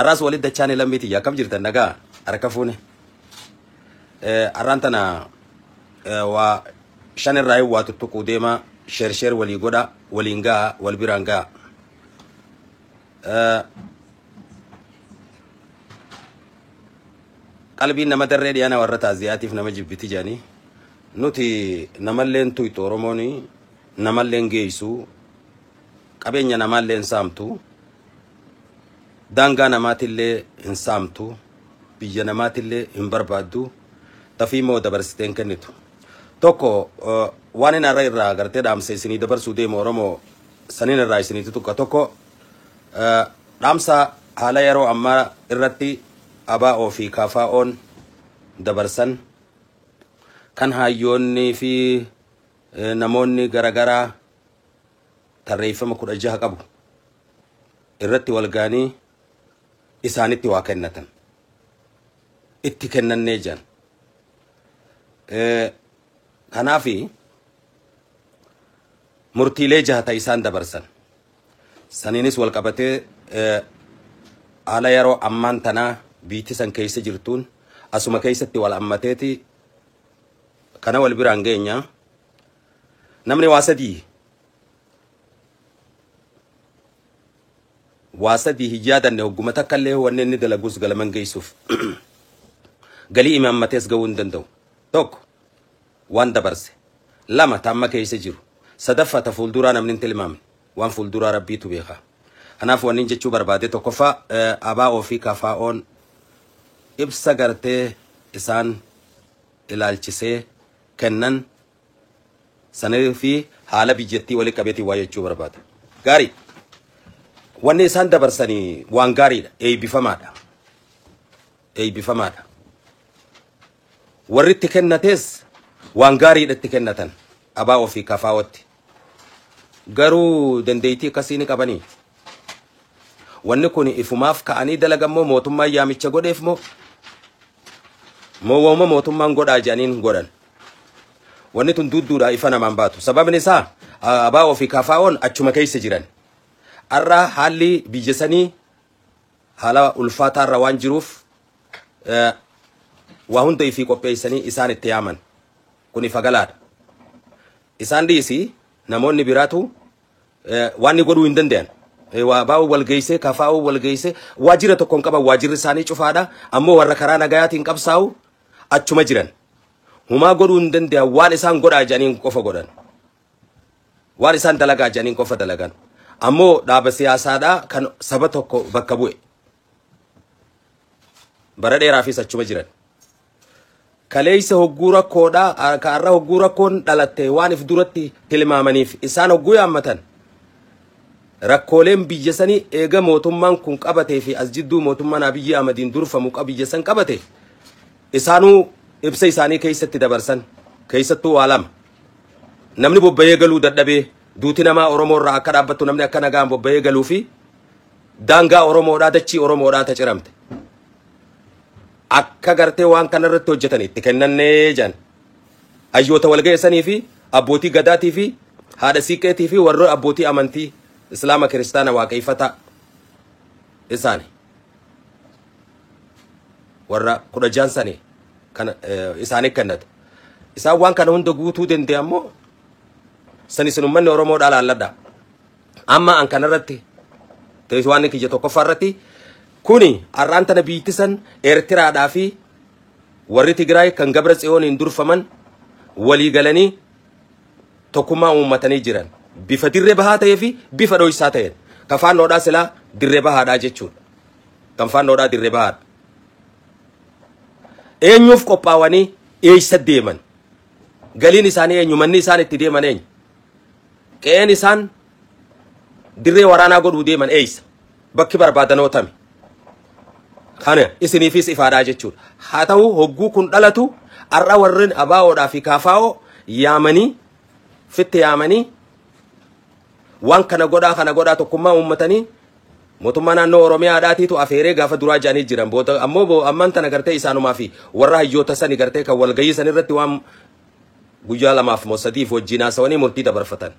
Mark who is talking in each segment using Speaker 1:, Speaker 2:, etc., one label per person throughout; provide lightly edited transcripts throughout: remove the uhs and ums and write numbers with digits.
Speaker 1: Har'aas walitti dachaane lammii tiyya akkam jirtan nagaa harka fuune. Har'aan tana waa shan irraa waa tuttuquu deema sheer sheer walii godha waliin ga'a wal biraan ga'a. Qalbiin nama darree dhiyaana warra taaziyaatiif nama jibbiti jedhanii nuti namalleen tuyxu Oromoon namalleen geessu qabeenya namaallee hin saamtu daangaa namaatillee hin saamtu biyya namaatillee hin barbaaddu tafii immoo dabarsitee hin kennitu. Tokko waan inni irra irraa gartee dhaamsa isinii dabarsuu deemu Oromoo saniin irraa isiniitu tuqqa tokko dhaamsa haala yeroo ammaa irratti ABO fi KFO'n dabarsan kan hayyoonni fi namoonni garaagaraa tarreeffama 16 qabu irratti wal ga'anii isaanitti waa kennatan itti kennannee jiran. Kanaafi murtiilee jahata isaan dabarsan saniinis wal qabatee haala yeroo ammaan tanaa biitti san keessa jirtuun asuma keessatti wal ammateeti kana wal biraan geenya. Namni waa sadii hin yaadanne hogguma takka illee wanni inni dalagus galaman geessuuf galii imaammatees ga'uu hin danda'u. Tokko waan dabarse, lama taamma keessa jiru, sadaffaa ta fuulduraa namni hin tilmaamne waan fuulduraa rabbiitu beeka. Kanaaf wanni jechuu barbaade tokkoffaa ABO fi KFO'n ibsa gartee isaan ilaalchisee kennan sanii fi haala biyyattii walii qabeetiin waa jechuu barbaada. Gaarii. Wanni isaan dabarsanii waan gaariidha. Eebbifamaadha. Eebbifamaadha. Warri itti kennates waan gaariidha itti kennatan. ABO fi KFO'tti. Garuu dandeettii akkasii ni qabanii. Wanni kun ifumaaf ka'anii dalagan moo mootummaan yaamicha godheef moo moo mootummaan godhaa jedhaniin godhan. Wanni tun dudduudha ifa namaan baatu. Sababni isaa ABO fi KFO'n achuma keessa jiran. Har'a haalli biyya sanii haala ulfaataarra waan jiruuf waa hunda ifii qopheessanii isaan itti yaaman. Kun ifa galaadha. Isaan dhiisii namoonni biraatu waan ni godhuu hin danda'an. Waa ABO wal geessee KFO wal geessee waajjira tokko hin qaban waajjirri isaanii cufaadha. Ammoo warra karaa nagayaatiin qabsaa'u achuma jiran. Humaa godhuu hin danda'an waan isaan godhaa jedhaniin qofa godhan. Waan isaan dalagaa jedhaniin qofa dalagan. Ammoo dhaaba siyaasaadhaa kan saba tokko bakka bu'e. Bara dheeraafis achuma jiran. Kaleessa hogguu rakkoodhaa ka har'a hogguu rakkoon dhalatte waan if duratti tilmaamaniif isaan hogguu yaammatan. Rakkooleen biyya sanii eega mootummaan kun qabatee fi as jidduu mootummaan Abiyyi Ahmadiin durfamu biyya san qabate isaanuu ibsa isaanii keessatti dabarsan keessattuu waa lama. Namni bobba'ee galuu dadhabee duuti namaa Oromoo irraa akka dhaabbattu namni akka nagaan bobba'ee galuu fi daangaa Oromoodhaa dachii Oromoodhaa ta ciramte. Akka gartee waan kana irratti hojjetan itti kennannee jedhan. Hayyoota wal geessanii fi abbootii gadaatii fi haadha siiqqeetii fi warra abbootii amantii Islaama kiristaana waaqeffataa isaani. Warra 16 sanii kana isaanii kennate. Isaan waan kana hunda guutuu danda'e ammoo san isin uummanni Oromoodhaa laalladha. Amma an kanarratti waan kiyya tokkoffaa irratti kuni har'aan tana biitti san Eertiraadhaa fi warri Tigraay kan Gabra Tsiyooniin durfaman walii galanii tokkummaa uummatanii jiran. Bifa dirree bahaa ta'ee fi bifa dho'isaa ta'een. Kan faannoodhaa silaa dirree bahaadhaa jechuudha. Kan faannoodhaa dirree bahaadha. Eenyuuf qophaawanii eessa deeman? Galiin isaanii eenyu? Manni isaan itti deeman eenyu? Qe'een isaan dirree waraanaa godhuu deeman eessa? Bakki barbaadanoo tami? Kana isiniifis ifaadhaa jechuudha. Haa ta'u hogguu kun dhalatu har'a warreen ABOdhaa fi KFO yaamanii fitti yaamanii waan kana godhaa tokkummaa uummatanii mootummaa naannoo Oromiyaadhaatiitu afeeree gaafa duraa jedhanii jiran. Booda ammoo ammaan tana gartee isaanumaa fi warra hayyoota sani gartee kan walgayii san irratti waan guyyaa lamaaf moo sadiif wajjin haasawanii murtii dabarfatan.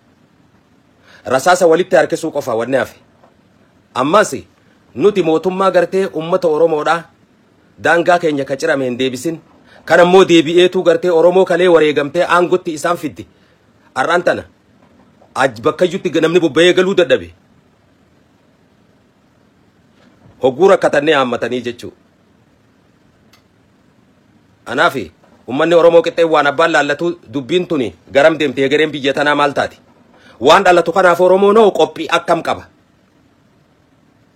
Speaker 1: Rasaasa walitti harkisuu qofa wanni hafe. Ammas Nuti mootummaa gartee ummata Oromoodha. Daangaa keenya ka cirame hin deebisin. Kan ammoo deebi'eetu gartee Oromoo kalee wareegamtee aangotti isaan fiddi. Har'aan tana bakka iyyutti namni bobba'ee galuu dadhabe. Hogguu rakkatannee haammatanii jechuudha. Anaafi ummanni Oromoo qixxee waan abbaan laallatu dubbiin tuni garam deemte egereen biyya tanaa maal taati? Waan dhalatu kanaaf Oromoon hoo qophii akkam qaba?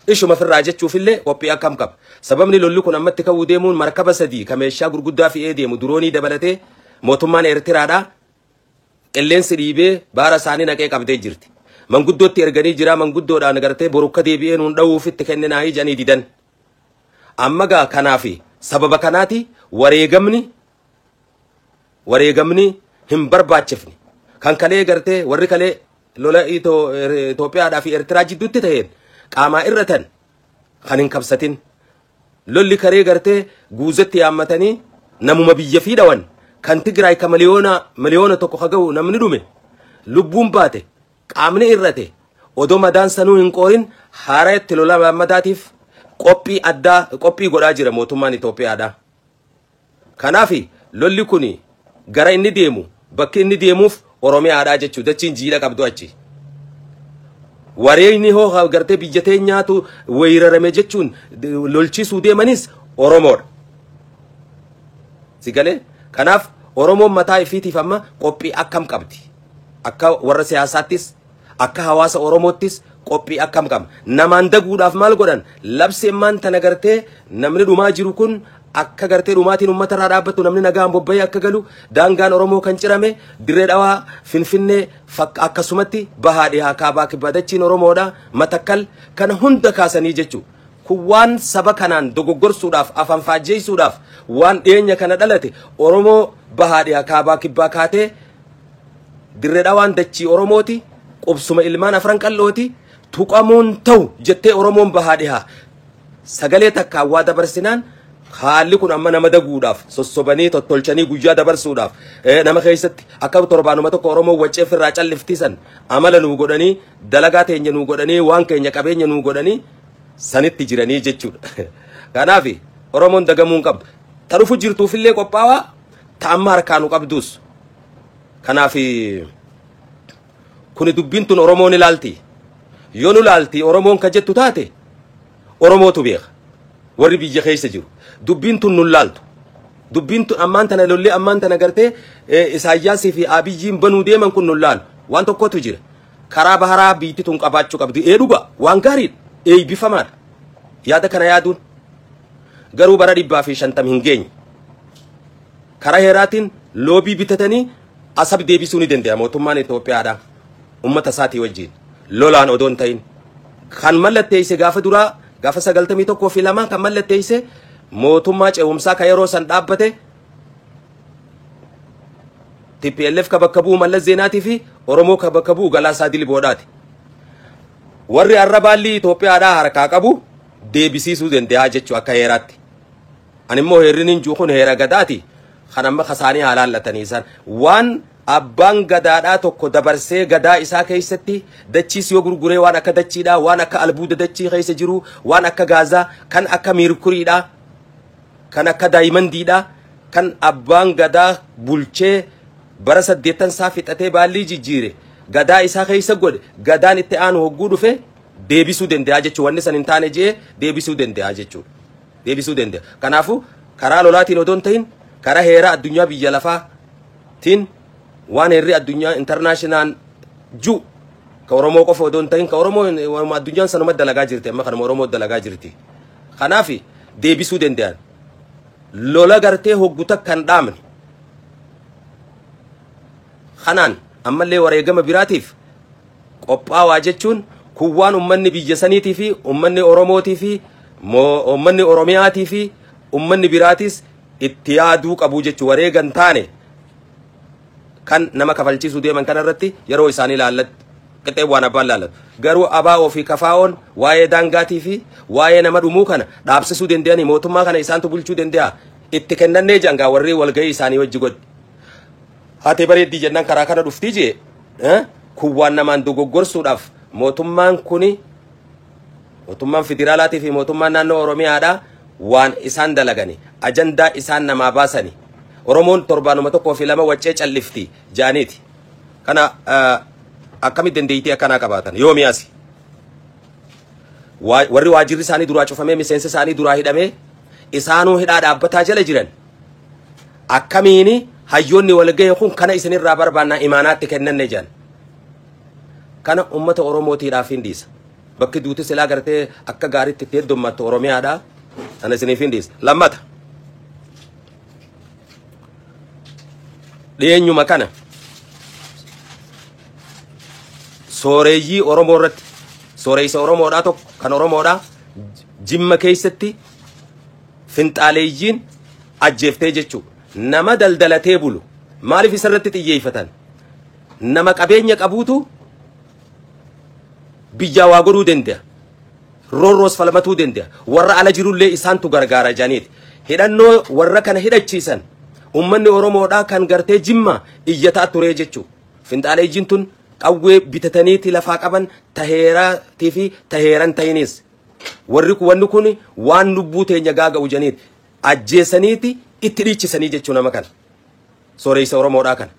Speaker 1: Ishuma firraa jechuufillee qophii akkam qaba? Sababni lolli kun ammatti ka'uu deemuun markaba sadii ka meeshaa gurguddaa fe'ee deemu duroonii dabalatee mootummaan Eertiraadhaa qilleensi dhiibee baara isaanii naqee qabdee jirti. Manguddootti erganii jira manguddoodhaan gartee borukka deebi'ee nuun dha'uuf itti kenninaa jedhanii didan. Amma gaa kanaafi sababa kanaati wareegamni hin barbaachifne. Kan kalee gartee warri kalee lola Itoophiyaadhaa fi Eertiraa jidduutti ta'een qaamaa irratan kan hin kabsatin. Lolli karee gartee guuzatti yaammatanii namuma biyya fi dhawan kan Tigraay ka 1 million ka ga'u namni dhume lubbuun baate qaamni irrate odoo madaan sanuu hin qoorin haara itti lola lammataatiif qophii addaa qophii godhaa jira mootummaan Itoophiyaadhaa. Kanaaf lolli kun gara inni deemu bakki inni deemuuf Oromiyaadhaa jechuudha. Dachiin jiidha qabdu achi. Wareegni hoo gartee biyya teenyaatu weerarame jechuun lolchiisuu deemanis Oromoodha. Si galee? Kanaaf Oromoon mataa ifiitiif amma qophii akkam qabdi? Akka warra siyaasaattis akka hawaasa Oromoottis qophii akkam qabna? Namaan daguudhaaf maal godhan? Labsi ammaan tana gartee namni dhumaa jiru kun akka gartee dhumaatiin uummata irraa dhaabbatu namni nagaan bobba'ee akka galu daangaan Oromoo kan cirame Dirree Dhawaa Finfinnee akkasumatti bahaa dhihaa kaabaa kibbaa dachiin Oromoodha Matakkal kana hunda kaasanii jechuudha. Kun waan saba kanaan dogoggorsuudhaaf afaan faajjeessuudhaaf waan dhiyeenya kana dhalate Oromoo bahaa dhihaa kaabaa kibbaa kaatee Dirree Dhawaan dachii Oromooti qubsuma ilmaan Afran Qal'ooti tuqamuun ta'u jettee Oromoon bahaa dhihaa sagalee takkaan waa dabarsinaan haalli kun amma nama daguudhaaf sossobanii tottolchanii guyyaa dabarsuudhaaf nama keessatti akka torbaanuma tokko Oromoo wacceef irraa calliftisan amala nuu godhanii dalagaa teenya nuu godhanii waan keenya qabeenya nuu godhanii sanitti jiranii jechuudha. Kanaaf Oromoon dagamuu hin qabdu. Ta dhufu jirtuufillee qophaawaa ta amma harkaa nu qabdus. Kanaaf kuni dubbiin tun Oromoon ilaalti. Yoo nu ilaalti Oromoon ka jettu taate Oromootu beeka. Warri biyya keessa jiru. Dubbiin tun nun laaltu. Dubbiin tun ammaan tana lollee ammaan tana gartee Isaayyaasii fi Abiyyiin banuu deeman kun nun laalu. Waan tokkotu jira. Karaa baharaa biitti tun qabaachuu qabdi. Ee dhuga waan gaariidha. Eebbifamaadha. Yaada kana yaaduun. Garuu bara 150 hin geenye. Karaa heeraatiin loobii bitatanii Asab deebisuu ni danda'a mootummaan Itoophiyaadha. Uummata isaatii wajjin. Lolaan odoo hin ta'in. Kan mallatteesse gaafa duraa gaafa 91 fi 2 kan mallatteesse mootummaa ce'umsaa kan yeroo san dhaabbate TPLF ka bakka bu'u Mallas Zeenaatii fi Oromoo ka bakka bu'u Galaasaa Dilboodhaati. Warri arra baallii Itoophiyaadhaa harkaa qabu deebisiisuu danda'a jechuu akka heeraatti. Ani immoo heerri hin jiru kun heera gadaati. Kan amma kasaanii haa laallatanii isaan. Waan abbaan gadaadhaa tokko dabarsee gadaa isaa keessatti dachiis yoo gurguree waan akka dachiidhaa, waan akka albuuda dachii keessa jiru, waan akka gaazaa, kan akka miirkuriidhaa, kan akka daayimandiidhaa, kan abbaan gadaa bulchee bara 80 isaa fixatee baallii jijjiire gadaa isaa keessa godhe gadaan itti aanu hogguu dhufe deebisuu danda'a jechuudha. Wanni san hin taane jee deebisuu danda'a jechuudha. Deebisuu danda'a. Kanaafuu karaa lolaatiin odoo hin ta'in karaa heeraa addunyaa biyya lafaatiin waan heerri addunyaa international ju ka Oromoo qofa odoo hin ta'in ka Oromoo addunyaan sanuma dalagaa jirti amma kanuma Oromoo dalagaa jirti. Kanaaf deebisuu danda'an. Lola gartee hoggu takka hin dhaamne. Kanaan ammallee wareegama biraatiif qophaawaa jechuun kun waan ummanni biyya saniitii fi ummanni Oromootii fi ummanni Oromiyaatii fi ummanni biraatis itti yaaduu qabu jechuu wareegan taane kan nama kafalchiisuu deeman kana irratti yeroo isaanii ilaallatu qixxee waan abbaan laallatu. Garuu ABO fi KFO'n waa'ee daangaatii fi waa'ee nama dhumuu kana dhaabsisuu danda'anii mootummaa kana isaantu bulchuu danda'a. Itti kennannee jangaa warri walgahii isaanii wajji godhe. Haatee bareeddii jennaan karaa kana dhuftii jee kun waan namaan dogoggorsuudhaaf mootummaan kuni Mootummaan federaalaatii fi mootummaan naannoo Oromiyaadhaa waan isaan dalagani, ajandaa isaan namaa baasani. Oromoon torbaanuma tokkoo fi lama waccee callifti jaaniiti. Kana akkamitti dandeettii akkanaa qabaatan? Yoomi asi? Warri waajirri isaanii duraa cufamee, miseensi isaanii duraa hidhamee, isaanuu hidhaa dhaabbataa jala jiran. Akkamiini hayyoonni wal gahe kun kana isinirraa barbaannaa imaanaatti kennanne jedhan? Kana ummata Oromootiidhaaf hin dhiisa. Bakki duuti silaa gartee akka gaariitti itti heddummattu Oromiyaadha. Kana isiniif hin dhiisa. Lammata. Dhiyeenyuma kana sooreyyii Oromoo irratti, sooreysa Oromoodhaa tokko kan Oromoodhaa Jimma keessatti finxaaleeyyiin ajjeeftee jechuudha. Nama daldalatee bulu maaliif isarratti xiyyeeffatan? Nama qabeenya qabuutu biyyaa waa godhuu danda'a. Roorroos falmatuu danda'a. Warra ala jirullee isaantu gargaara janiiti. Hidhannoo warra kana hidhachiisan ummanni Oromoodhaa kan gartee Jimma iyyataa turee jechuudha. Finxaaleeyyiin tun qawwee bitataniiti lafaa qaban taheeraatii fi taheeran ta'inis. Warri wanni kun waan lubbuu teenya gaaga'u janiiti. Ajjeesaniiti itti dhiichisanii jechuu nama kana. Sooreysa Oromoodhaa kana.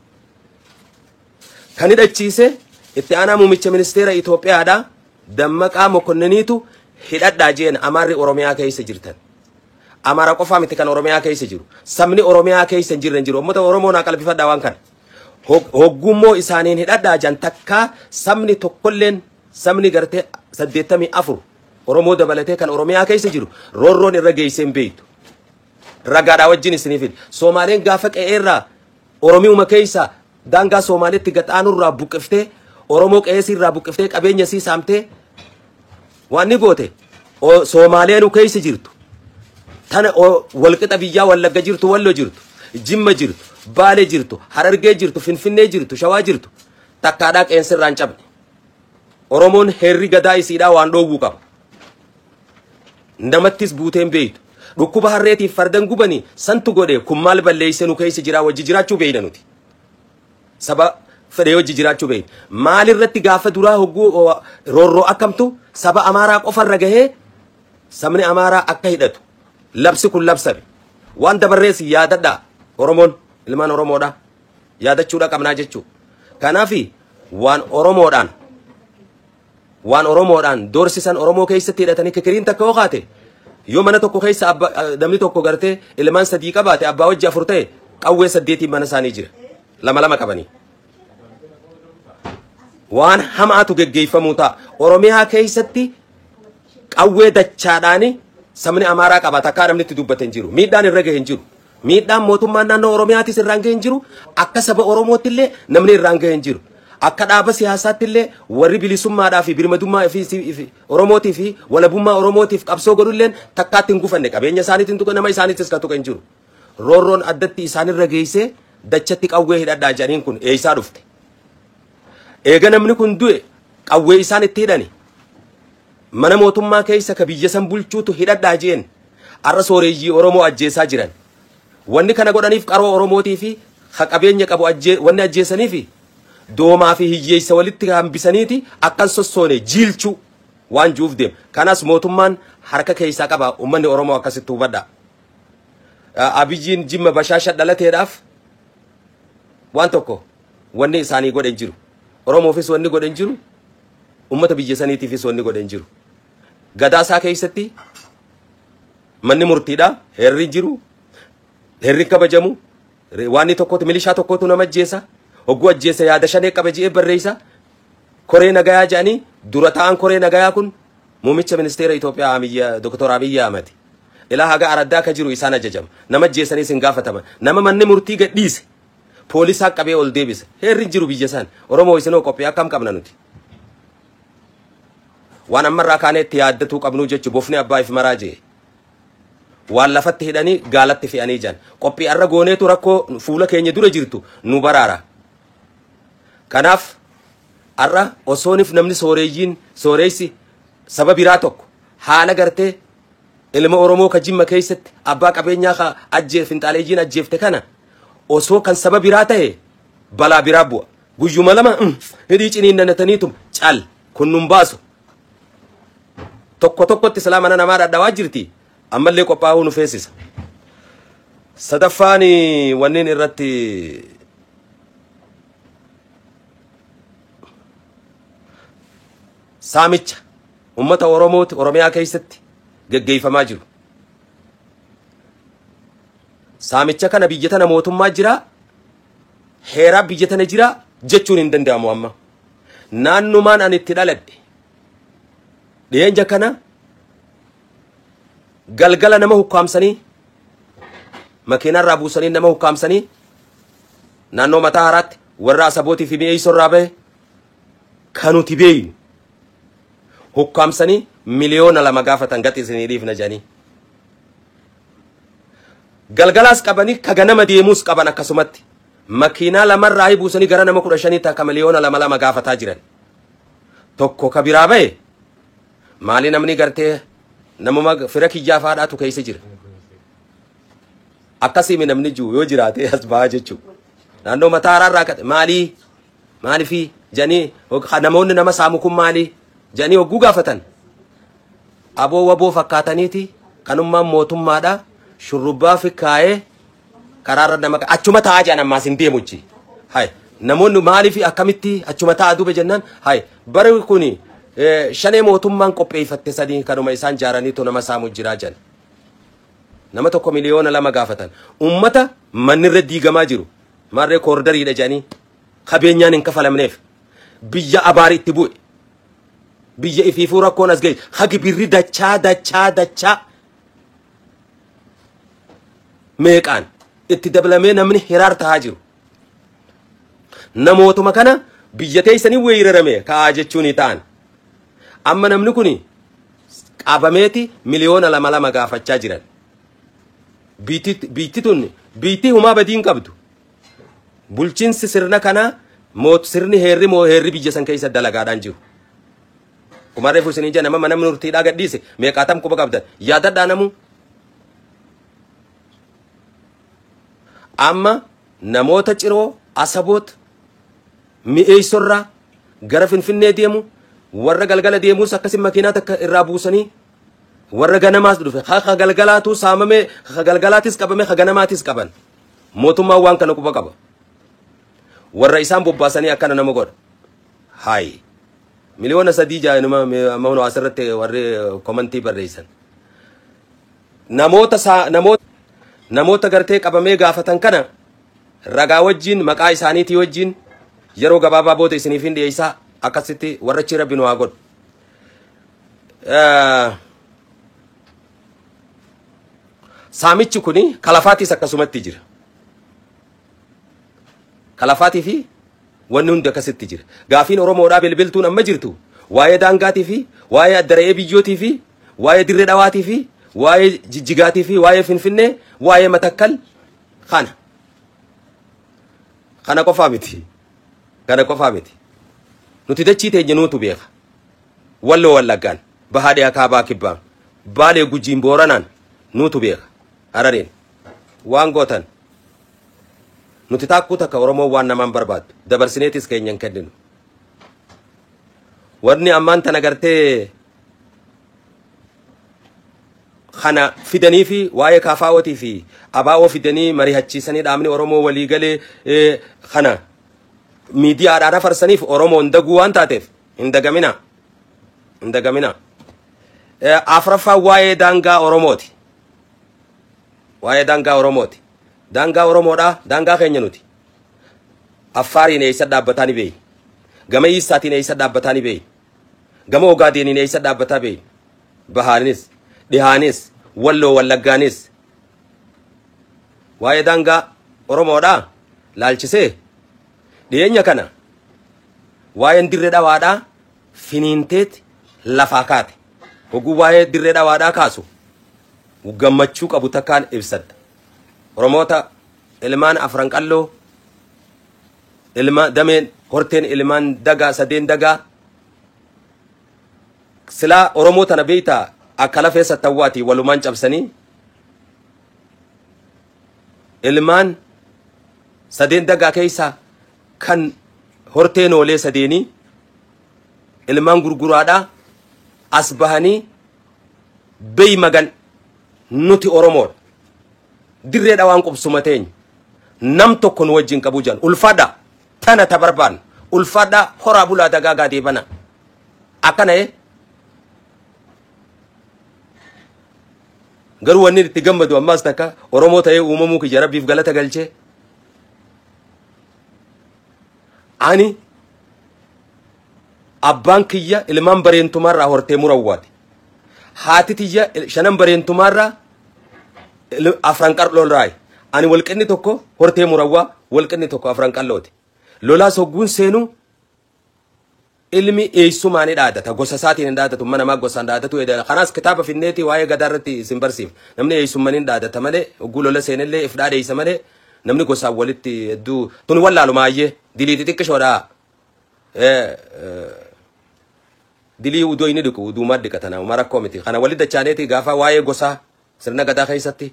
Speaker 1: Kan hidhachiise itti aanaa muummicha ministeera Itoophiyaadhaa Dammaqaa Mokonniniitu hidhadhaa jeen Amaarri Oromiyaa keessa jirtan. Amaara qofaa miti kan Oromiyaa keessa jiru. Sabni Oromiyaa keessa hin jirre hin jiru. Uummata Oromoo naa qalbifadhaa waan kana. Hoggummoo isaaniin hidhadhaa jan takkaa sabni tokkolleen, sabni gartee 84 Oromoo dabalatee kan Oromiyaa keessa jiru roorroon irra geessee hin beektu. Ragaadhaa wajjin isinii fida. Soomaaleen gaafa qe'eerraa Oromiuma keessa daangaa Soomaaleetti gaxaanurraa buqqiftee, Oromoo qe'eesiirraa buqqiftee, qabeenya sii saamtee waan ni goote Soomaaleenu keessa jirtu. Tana walqixa biyyaa Wallagga jirtu, Wallo jirtu, Jimma jirtu, Baale jirtu, Harargee jirtu, Finfinnee jirtu, Shawaa jirtu takkaadhaa qeensirraa hin cabne. Oromoon heerri gadaa isiidhaa waan dhoowwuu qaba. Namattis buuteen beeytu. Dhukkuba harreetiif fardan gubanii santu godhe kun maal balleessee nu keessa jiraa wajji jiraachuu beeyna nuti. Saba fedhee wajji jiraachuu beeyna. Maalirratti gaafa duraa hogguu roorroo akkamtu saba Amaaraa qofarra gahee sabni Amaaraa akka hidhatu labsi kun labsame. Waan dabarrees yaadadhaa Oromoon ilmaan Oromoodha yaadachuudha qabnaa jechuu. Kanaaf waan Oromoodhaan waan Oromoodhaan doorsisan Oromoo keessatti hidhatanii kikiriin takka yoo kaate, yoo mana tokko keessa abba namni tokko gartee ilmaan 3 qabaate, abbaa wajji 4 ta'e, qawwee 8 mana isaanii jira. Lama lama qabanii. Waan hamaatu geggeeffamuu ta'a. Oromiyaa keessatti qawwee dachaadhaani sabni Amaaraa qaba takkaa namni itti dubbate hin jiru. Miidhaan irra gahe hin jiru. Miidhaan mootummaan naannoo Oromiyaatis irraan gahe hin jiru. Akka saba Oromootti illee namni irraan gahe hin jiru. Akka dhaaba siyaasaatti illee warri bilisummaadhaa fi birmadummaa fi Oromootii fi walabummaa Oromootiif qabsoo godhulleen takkaatti hin gufanne, qabeenya isaaniitiin tuqa, nama isaaniitis ka tuqa hin jiru. Roorroon addatti isaanirra geessee dachatti qawwee hidhadhaa jedhaniin kun eessaa dhufte? Eega namni kun du'e qawwee isaan itti hidhani. Mana mootummaa keessa ka biyya san bulchuutu hidhadhaa jeen. Arra sooreyyii Oromoo ajjeesaa jiran. Wanni kana godhaniif qaroo Oromootii fi ka qabeenya qabu wanni ajjeesanii fi doomaa fi hiyyeessa walitti hambisaniiti akkan sossoone jiilchuu waan juuf deema. Kanas mootummaan harka keessaa qaba, uummanni Oromoo akkasitti hubadha. Abiyyiin Jimma bashaasha dhalateedhaaf waan tokko wanni isaanii godhe hin jiru. Oromoofis wanni godhe hin jiru. Uummata biyya saniitiifis wanni godhe hin jiru. Gadaa isaa keessatti manni murtiidha. Heerri hin jiru. Heerri kabajamu. Waan tokkotu milishaa tokkotu nama ajjeesa. Hogguu ajjeesa yaada shanee qaba ji'ee barreessa. Koree nagayaa jedhanii dura ta'an, koree nagayaa kun muummicha ministeera Itoophiyaa Abiyyi, Dr. Abiyyi Ahmad. Ilaa haga araddaa akka jiru isaan ajajama. Nama ajjeesaniis hin gaafataman. Nama manni murtii gadhiise poolisaa qabee ol deebisa. Heerri hin jiru biyya isaan. Oromoo isinoo qophii akkam qabna nuti? Waan ammarraa kaanee itti yaaddatuu qabnuu jechu, bofni abbaa if maraa jee. Waan lafatti hidhanii gaalatti fe'anii jiran. Qophii arra gooneetu rakkoo fuula keenya dura jirtu nu baraara. Kanaaf arra osoonif namni sooreeyyiin sooreessi saba biraa tokko haala gartee ilma Oromoo ka Jimma keessatti abbaa qabeenyaa ka ajjee finxaaleeyyiin ajjeefte kana osoo kan saba biraa ta'e balaa biraa bu'a. Guyyuma lama hidhii ciniinnataniitum cal kun nun baasu. Tokko tokkotti silaa mana namaa dhadhawaa jirti. Ammallee qophaa'uu nu feesisa. Sadaffaan wanneen irratti saamicha uummata Oromooti Oromiyaa keessatti geggeeffamaa jiru. Saamicha kana biyya tana mootummaa jira, heeraa biyya tana jira jechuun hin danda'amu amma. Naannumaan ani itti dhaladhe dhiyeenya kana galgala nama hukkaamsanii makiinarraa buusanii nama hukkaamsanii naannoo mataa haraatti warra Asabootii fi mi'eessorraa bahe kan nuti beeynu hukkaamsanii 2 miliyoona gaafatan gati isinii dhiifna jedhanii. Galgalaas qabanii ka ganama deemuus qaban akkasumatti makiinaa lamarraa buusanii gara nama 15 takka 2 miliyoona gaafataa jiran. Tokko ka biraa bahe maali namni gartee namuma fira kiyyaa faadhaatu keessa jira. Akkasii namni jiru yoo jiraate as bahaa jechuudha. Naannoo mataa haraarraa kate maalii maaliifii jedhanii namoonni nama saamu kun maalii jedhanii hogguu gaafatan. Aboo waboo fakkaataniiti kanummaan mootummaadha shurrubbaa fi kaayee karaarra nama achuma taa'aa jedhan ammaas hin deemuchi. Hay namoonni maaliif akkamitti achuma taa'aa duuba jennaan hay bari kuni shanee mootummaan qopheeffatte sadii kanuma isaan jaaraniitu nama saamu jiraa jedhan. Nama tokko 2 miliyoona gaafatan. Ummata mannirra diigamaa jiru. Maarree koordariidha jedhanii qabeenyaan hin kafalamneef biyya abaari itti bu'e. Biyya ifiifuu rakkoon as ga'e hagi birri dachaa dachaa dachaa meeqaan itti dabalamee namni hiraar tahaa jiru. Namootuma kana biyya teessanii weerarame ka'aa jechuun ta'an. Amma namni kuni qabameeti 2 miliyoona gaafachaa jiran. Biitti tun biitti humaa badii hin qabdu. Bulchiinsi sirna kanaa sirni heerri moo heerri biyya san keessa dalagaadhaan jiru. Kumarree fuusinii jala nama mana murtiidhaa gadhiise meeqaatam quba qabdan yaadadhaa namuu. Amma namoota Ciroo Asaboot mi'eessorraa gara Finfinnee deemu warra galgala deemus akkasi makiinaa takka irraa buusanii warra ganamaas dhufe ha galgalaatu saamame ha galgalaatis qabame ha ganamaatis qaban mootummaan waan kana quba qaba. Warra isaan bobbaasanii akkana nama godha. Hayi 3 miliyoona jaanuma amma asirratti warri komantii barreessan. Namoota gartee qabamee gaafatan kana ragaa wajjin maqaa isaaniitii wajjin yeroo gabaabaa booda isiniif hin dhiyeessaa akkasitti warra achi rabbi nu haa godhu. Saamichi kuni kalafaatis akkasumatti jira. Kalafaatii fi wanni hundi akkasitti jira. Gaafiin Oromoodhaa bilbiltuun amma jirtu waa'ee daangaatii fi waa'ee addara'ee biyyootii fi waa'ee dirree dhawaatii fi waa'ee jijjigaatii fi waa'ee Finfinnee waa'ee Matakkal kana. Kana qofaa miti. Kana qofaa miti. Nuti dachii teenya nuutu beeka. Walloo Wallaggaan, Bahaa Dhiyaa Kaabaa Kibbaan, Baalee Gujiin Booranaan nuutu beeka. Harareen waan gootan nuti taakkuu takka Oromoo waan namaan barbaaddu dabarsineetis keenya hin kenninu. Wanni ammaan tana gartee kana fidanii fi waa'ee kaafaa'ootii fi abaa'oo fidanii mari'achiisanii dhaabni Oromoo walii galee kana miidiyaadhaan afarsaniif Oromoon daguu waan taateef hin dagamina. Hin dagamina. Afraffaan waa'ee daangaa Oromooti. Waa'ee daangaa Oromooti. Daangaa Oromoodhaa daangaa keenya nuti. Affaariin eessa dhaabbataa ni beeyi. Gama Iissaatiin eessa dhaabbataa ni beeyi. Gama Ogaadeniin eessa dhaabbataa beeyi. Bahaanis, dhihaanis, Walloo Wallaggaanis. Waa'ee daangaa Oromoodhaa laalchisee dhiyeenya kana waa'een dirree dhawaadhaa finiinteet lafaa kaate. Hogguu waa'ee dirree dhawaadhaa kaasu gammachuu qabu takkaan ibsadha. Oromoota ilmaan afran qalloo ilma dameen horteen ilmaan dagaa sadeen dagaa silaa Oromoo tana beeytaa akka lafee sattawwaati walumaan cabsanii ilmaan sadeen dagaa keessaa kan horteen oolee sadeenii ilmaan gurguraadhaa as bahanii Bey magan nuti Oromoodha. Dirree dhawaan qubsuma teenya. Nam tokko nu wajjin qabu jedhan. Ulfaadha. Tana ta barbaannu. Ulfaadha horaa bulaa dagaagaa deebana. Akkana garuu wanni itti gammadu ammaas takka Oromoo ta'ee uumamuu kiyya Rabbiif galata galchee ani abbaan kiyya ilmaan bareentumaarraa hortee murawwaati. Haati tiyya shanan bareentumaarraa afran qarloolraayi. Ani walqinni tokko hortee murawwaa, walqinni tokko afran qallooti. Lolaas hogguun seenuu ilmi eessumaa ni dhaadata. Gosa isaatiin hin dhaadatu. Mana namaa gosaan dhaadatu. Kanaas kitaaba finneeti waa'ee gadaa irratti isin barsiif. Namni eessummaan hin dhaadata malee hogguu lola seenellee if dhaadheessa malee namni gosaan walitti hedduu tuni wallaaluma ayyee dilii xixiqqishoodha. Dilii udoo inni dhiqu uduumaa dhiqatana uma rakkoo miti. Kana walitti dachaaneeti gaafa waa'ee gosaa sirna gadaa keessatti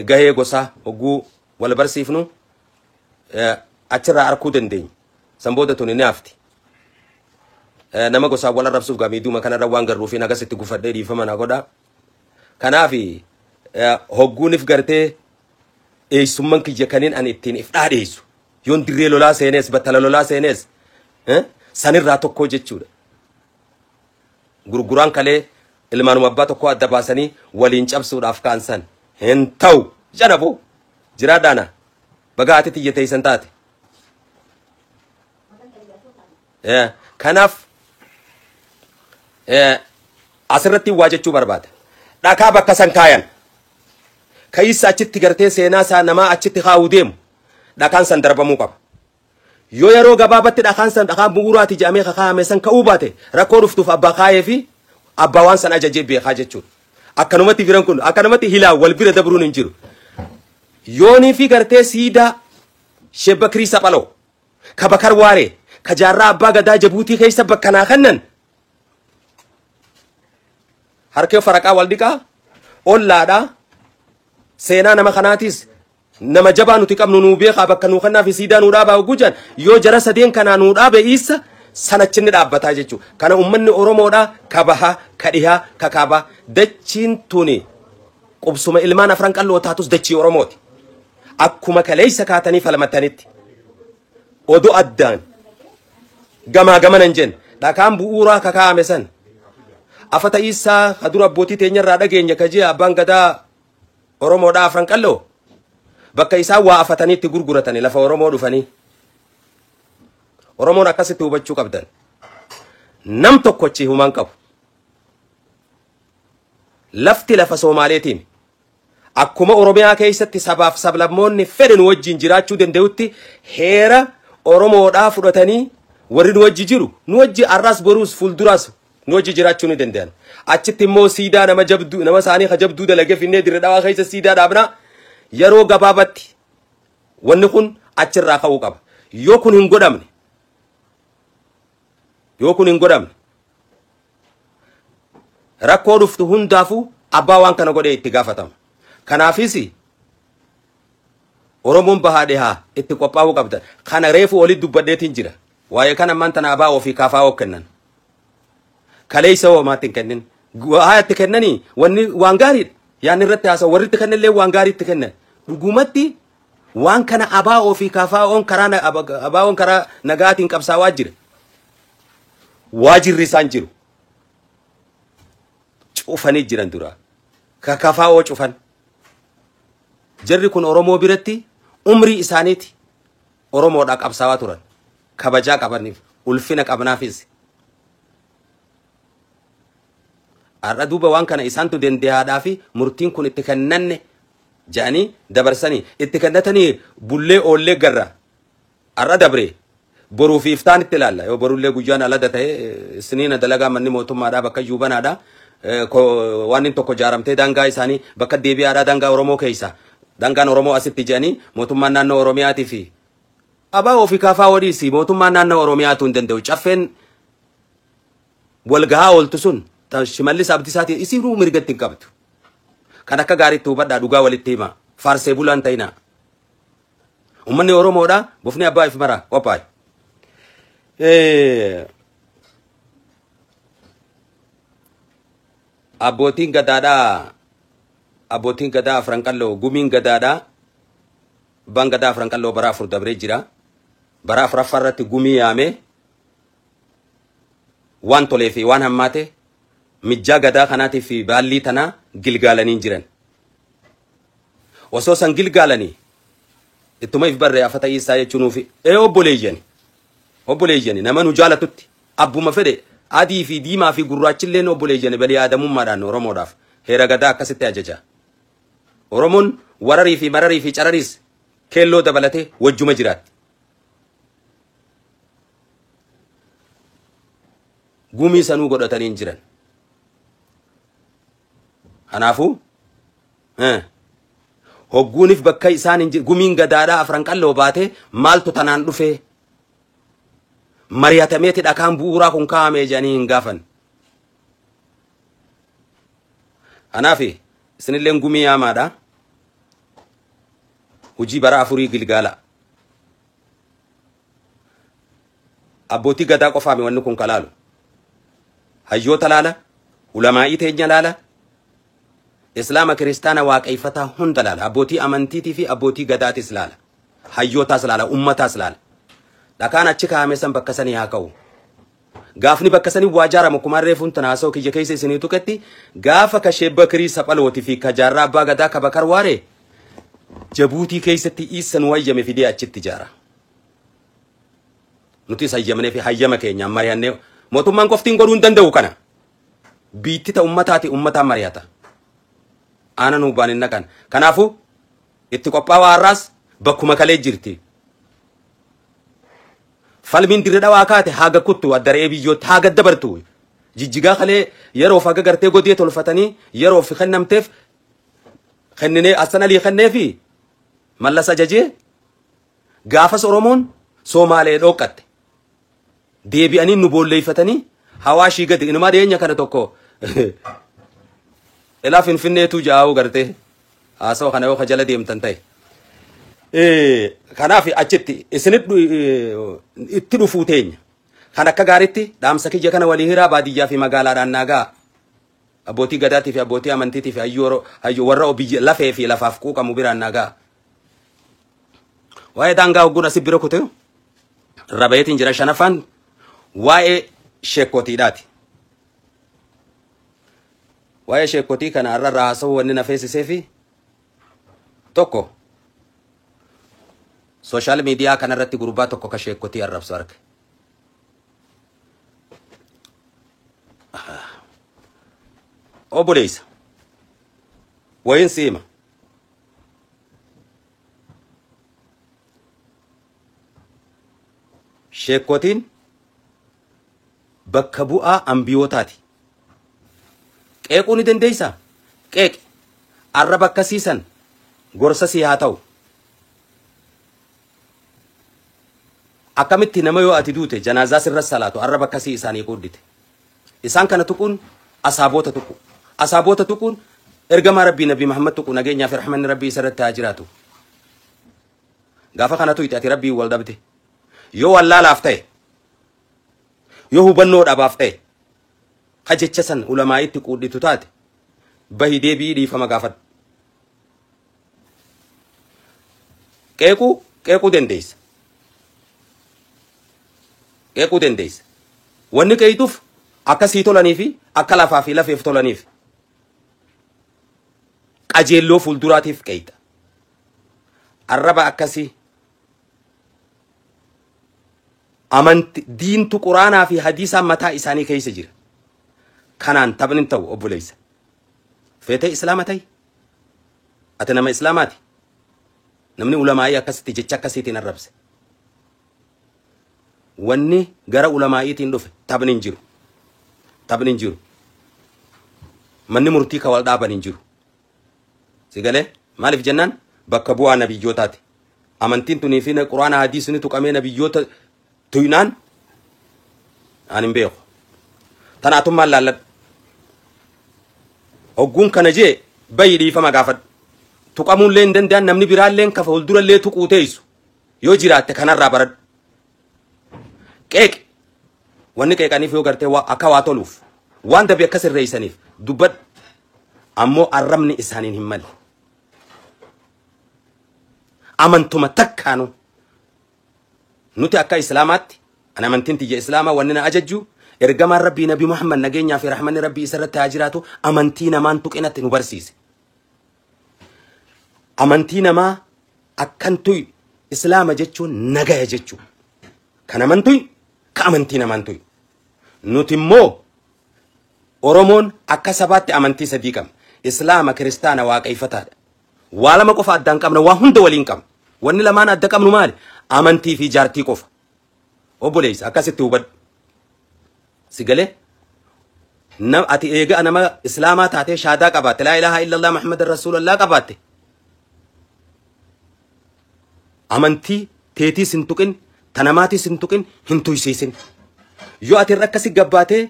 Speaker 1: gahee gosaa hogguu wal barsiifnu achirraa arkuu dandeenya. San booda tuni ni hafti. Nama gosaan wal arrabsuuf gaamiiduma kanarra waan garruuf hin akkasitti gufadhee dhiifama na godha. Kanaaf hogguunif gartee eessummaan kiyya kaniin ani ittiin if dhaadheessu. Yoon dirree lolaa seenees battala lolaa seenees sanirraa tokko jechuudha. Gurguraan kalee ilmaanuma abbaa tokko adda baasanii waliin cabsuudhaaf kaan san hin ta'u. Janabu jiraadhaana baga ati tiyya teessan taate. Kanaaf asirratti waa jechuu barbaada. Dhakaa bakka san kaayan. Ka'isa achitti gartee seenaa isaa namaa achitti kaa'uu deemu. Dhakaan san darbamuu qaba. Yoo yeroo gabaabatti dhakaan san dhakaan bu'uuraati jedhamee kakaa'ame san ka'uu baate rakkoo dhuftuuf abbaa kaayee fi abbaa waan san ajajee beekaa jechuudha. Akkanumatti biran kun akkanumatti hilaa wal bira dabruun hin jiru. Yoonii fi gartee siidaa Shebbakrii Saphaloo ka Bakar Waaree ka jaarraa abbaa gadaa Jabuutii keessa bakka naa kennan harkee faraqaa wal dhiqaa ollaadhaa seenaa nama kanaatis nama jabaa nuti qabnu nuu beekaa bakka nuu kennaa fi siidaa nuu dhaabaa gujan yoo jara sadeen kanaa nuu dhaabe isa sanachinni dhaabbataa jechuudha. Kana uummanni Oromoodhaa ka bahaa ka dhihaa ka kaabaa dachiin tuni qubsuma ilmaan afran qalloo taatus dachii Oromooti. Akkuma kaleessa kaatanii falmatanitti odoo addaan gamaa gamana hin jenne dhakaan bu'uuraa kakaa'ame san afata isaa ka dura abbootii teenyarraa dhageenya ka ji'a abbaan gadaa Oromoodhaa afran qalloo bakka isaan waa afatanii itti gurguratanii lafa Oromoo dhufanii. Oromoon akkasitti hubachuu qabdan. Nam tokkochi humaan qabu. Lafti lafa Soomaaleetiin akkuma Oromiyaa keessatti sabaaf sablammoonni fedhan wajjin jiraachuu danda'utti heera Oromoodhaa fudhatanii warri nu wajji jiru nu wajji arraas boruus fuulduraas nu wajji jiraachuu ni danda'an. Achitti immoo siidaa nama jabduu nama isaanii ka jabduu dalagee finnee dirree dhawaa keessa siidaa dhaabnaa yeroo gabaabatti wanni kun achirraa ka'uu qaba. Yoo kun hin godhamne yoo kun hin godhamne rakkoo dhuftu hundaafuu abbaa waan kana godhee itti gaafatama. Kanaafis Oromoon bahaa dhihaa itti qophaa'uu qabda. Kana reefu olitti dubbadheetiin jira. Waa'ee kana ammaan tana abbaa ofii kaafaa oo kennan. Kaleessa hoomaatti hin kennin. Haa itti kennanii wanni waan gaariidha. Yaanni irratti haasa'u warri itti kennanillee waan gaarii itti kennan. Dhugumatti waan kana abbaa ofii kaafaa oon karaa abbaa oon karaa nagaatiin qabsaawaa jira. Waajirri isaan jiru. Cufanii jiran dura. Kakafaa oo cufan. Jarri kun Oromoo biratti umrii isaaniiti Oromoodhaa qabsaawaa turan. Kabajaa qabaniif ulfina qabnaafis. Har'a duuba waan kana isaantu dandeehaadhaa fi murtiin kun itti kennanne jedhanii dabarsanii itti kennatanii bullee oollee garra. Har'a dabree boruu fi iftaan itti ilaalla. Yoo borullee guyyaan alada ta'e isiniina dalagaa manni mootummaadhaa bakka yuubanaadhaa waan inni tokko jaaramtee daangaa isaanii bakka deebi'aadhaa daangaa Oromoo keessa. Daangaan Oromoo asitti jedhanii mootummaan naannoo Oromiyaatii fi abbaa ofii kaafaa wadiisi mootummaan naannoo Oromiyaatu hin danda'u. Caffeen walgahaa ooltu sun Shimallis Abdiisaatiin isinuu mirgatti hin qabdu. Kan akka gaariitti hubadhaa dhugaa walitti hima. Faarsee bulaan ta'inaa. Uummanni Oromoodhaa bofni abbaa if mara qophaa'e. Abbootiin gadaadhaa, abbootiin gadaa Afran Qalloo, gumiin gadaadhaa, abbaan gadaa Afran Qalloo bara 4 dabree jira. Bara 4ffaa irratti gumii yaamee waan tolee fi waan hammaate mijjaa gadaa kanaatii fi baallii tanaa gilgaalanii jiran. Osoo san gilgaalanii ittuma if barree afata isaa jechuunuufi ee obboleeyyani. Obboleeyyani nama nu jaalatutti abbuma fedhe adii fi diimaa fi gurraachilleen obboleeyyani balii aadamummaadhaan Oromoodhaaf heera gadaa akkasitti ajaja. Oromoon wararii fi mararii fi carariis keelloo dabalatee wajjuma jiraatti. Gumii sanuu godhatanii hin jiran. Kanaafuu hogguunif bakka isaan hin gumiin gadaadhaa Afran Qalloo baatee maaltu tanaan dhufee mari'atameeti dhakaan bu'uuraa kun kaa'amee jedhanii hin gaafan. Kanaaf isinilleen gumii yaamaadha. Hojii bara 4 gilgaala. Abbootii gadaa qofaami wanni kun kalaalu. Hayyoota laala, ulamaa'ii teenya laala, Islaama kiristaana waaqeffataa hunda laala, abbootii amantiitii fi abbootii gadaatis laala, hayyootaas laala, ummataas laala. Dhakaan achi kaa'ame san bakka sanii haa ka'u. Gaafni bakka sanii waa ijaaramu akkuma reefuun tana haasa'u kiyya keessa isinii tuqetti gaafa ka Sheek Bakirii Saphalootii fi ka Jaarraa Abbaa Gadaa ka Bakar Waaree Jabuutii keessatti isa nu hayyame fidee achitti ijaara. Nutis hayyamnee fi hayyama keenyaan mari'annee mootummaan qoftiin godhuu hin danda'u kana. Biitti ta ummataati ummataan mari'ata. Aanan hubaan hin naqan. Kanaafuu itti qophaa'aa har'aas bakkuma kalee jirti. Falmiin dirree dhawaa kaate haga kuttu addaree biyyootti haga dabartu. Jijjigaa kalee yeroof haga gartee godee tolfatanii yeroof kennamteef kenninee Hassan Alii kenneefi Mallas ajajee gaafas Oromoon Somaalee dhoqqatte. Deebi'anii nu boolleeffatanii hawaashii gadi inumaa dhiyeenya kana tokko ilaa Finfinneetu jaa'uu gartee haasawa kana yoo jala deemtan ta'e. Kanaaf achitti isinit itti dhufuu teenya. Kan akka gaariitti dhaamsa kiyya kana walii hiraa baadiyyaa fi magaalaadhaan naagaa abbootii gadaatii fi abbootii amantiitii fi hayyuu warra biyya lafee fi lafaaf quuqamu biraan naagaa. Waa'ee daangaa hogguun asii bira kutee rabayeetiin jira shanaffaan waa'ee sheekootiidhaati. Waa'ee sheekotii kana har'a irraa haasa'uu wanni na feesisee fi tokko sooshaal miidiyaa kanarratti gurbaa tokko ka sheekotii arrabsu arge. Obboleessa wayiin siima. Sheekotiin bakka bu'aa ambiyootaati. Qeequu ni dandeessaa? Qeeqi. Arraba akkasiisan gorsa si haa ta'u. Akkamitti nama yoo ati duute janaazaa sirra salaatu arraba akkasii isaanii quuddite. Isaan kana tuquun asaaboota tuqu. Asaaboota tuquun ergamaa Rabbii Nabii Muhammad tuqu nageenyaa fi rahmanni Rabbii isarratti haa jiraatu. Gaafa kana tuyte ati Rabbii wal dhabde. Yoo wallaalaaf ta'e, yoo hubannoo dhabaaf ta'e, ka jecha san ulamaa'itti quudhitu taate bahi deebii dhiifama gaafadhu. Qeequu dandeessa. Qeequu dandeessa. Wanni qeeytuuf akka sii tolanii fi akka lafaa fi lafeef tolaniif qajeelloo fuulduraatiif qeeyta. Arraba akkasii amanti diintu quraanaa fi hadiisaan mataa isaanii keessa jira. Kanaan taphni hin ta'u obboleessa. Feetee islaama ta'i. Ati nama islaamaati. Namni ulamaa'ii akkasitti jecha akkasiitiin arrabse. Wanni gara ulamaa'iitiin dhufe taphni hin jiru. Taphni hin jiru. Manni murtii ka wal dhaaban hin jiru. Si galee maaliif jennaan bakka bu'aa nabiyyootaati. Amantiin tunii fi quraana hadiisni tuqamee nabiyyoota tuynaan ani hin beeku. Tanaatummaan laalladhu. Hogguun kana jee bayi dhiifama gaafadhu. Tuqamuullee hin danda'an namni biraallee kafa fuuldurallee tuquu teessu yoo jiraatte kanarraa baradhu. Qeeqi. Wanni qeeqaniif yoo gartee akka waa toluuf waan dabe akka sirreessaniif dubbadhu. Ammoo arrabni isaaniin hin malle. Amantuma takkaanu nuti akka Islaamaatti, ani amantiin tiyya Islaamaa, wanni na ajajju ergamaan Rabbii Nabi Muhammad, nageenyaa fi rahmanni Rabbii isarratti haa jiraatu, amantii namaan tuqinatti nu barsiise. Amantii namaa akkan tuy Islaama jechuun nagaya jechuu. Kan amantuy ka amantii namaan tuy. Nuti immoo Oromoon akka sabaatti amantii sadii qabna. Islaama, Kiristaana, Waaqeffataadha. Waa lama qofa addaan qabna, waa hunda waliin qabna. Wanni lamaan adda qabnu maali? Amantii fi jaartii qofa. Obboleessa, akkasitti hubadhu. Si galee? Ati eega nama Islaamaa taatee shaadaa qabaatte, laa ilaaha illallah Muhammad rasuulullah qabaatte, amantii teetiis hin tuqin, tanamaatiis hin tuqin, hin tuysiisin. Yoo ati irra akkasi gabbaatee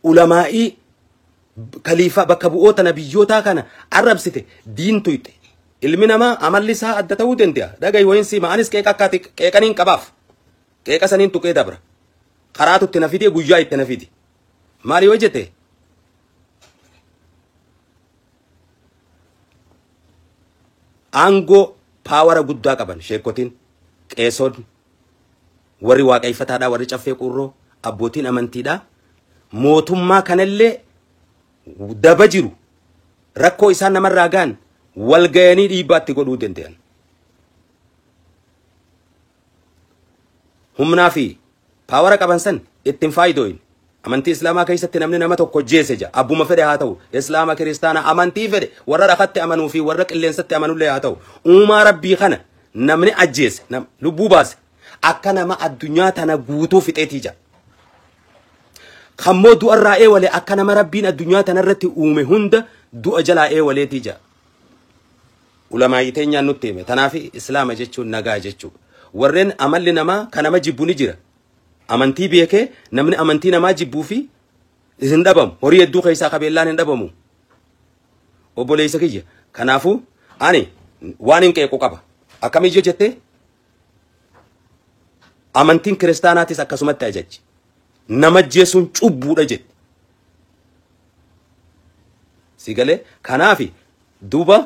Speaker 1: ulamaa'ii kaliifaa bakka bu'oota nabiyyootaa kana arrabsite, diin tuyxe. Ilmi namaa amalli isaa adda ta'uu danda'a. Dhagayi, wayin siima, anis qeeqa akkaati qeeqaniin qabaaf. Qeeqa saniin tuqee dabra. Karaatu itti na fide, guyyaa itti na fide. Maali yoo jette, aangoo power guddaa qaban sheekotiin, qeesonni, warri waaqeffataadhaa, warri caffee qurroo, abbootiin amantiidhaa, mootummaa kanallee daba jiru rakkoo isaan namarraa gahan wal gayanii dhiibbaatti godhuu danda'an. Humnaa fi power qaban san ittiin faayidooyin. Amantii Islaamaa keessatti namni nama tokko jeese jira. Abbuma fedhe haa ta'u, Islaama, Kiristaana, amantii fedhe, warra dhakatti amanuu fi warra qilleensatti amanullee haa ta'u. Uumaa Rabbii kana namni ajjeese, lubbuu baase, akka nama addunyaa tana guutuu fixeetii jira. Kammoo du'arraa eewale akka nama Rabbiin addunyaa tanarratti uume hunda du'a jalaa eewaleetii jira. Ulamaayii teenyaan nutti hime. Tanaaf Islaama jechuun nagaa jechuudha. Warreen amalli namaa kan nama jibbu ni jira. Amantii beekee namni amantii namaa jibbuu fi hin dhabamu. Horii hedduu keessaa qabeellaan hin dhabamu. Obboleessa kiyya. Kanaafuu ani waan hin qeequ qaba. Akkamiyyoo jettee, amantiin Kiristaanaatis akkasumatti ajajji. Nama jeesuun cubbuudha jetti. Si galee? Kanaafi duuba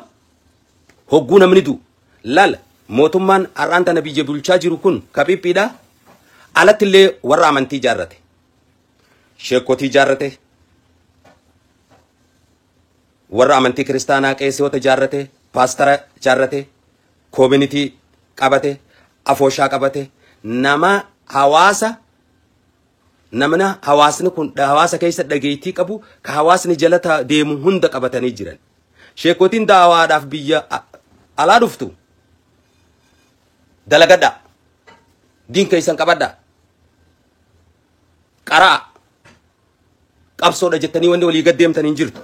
Speaker 1: hogguu namni du'u laala, mootummaan har'aan tana biyya bulchaa jiru kun kaphiphiidha. Alatti illee warra amantii jaarrate. Sheekotii jaarrate. Warra amantii Kiristaanaa qeessota jaarrate. Paastara jaarrate. Community qabate. Afooshaa qabate. Nama hawaasa, namna hawaasni kun hawaasa keessa dhageettii qabu, ka hawaasni jala deemu hunda qabatanii jiran. Sheekotiin daawaadhaaf biyya alaa dhuftu dalagadha. Diin keessan qabadha. Qaraa. Qabsoodha jettanii wanni walii gad deemtan hin jirtu.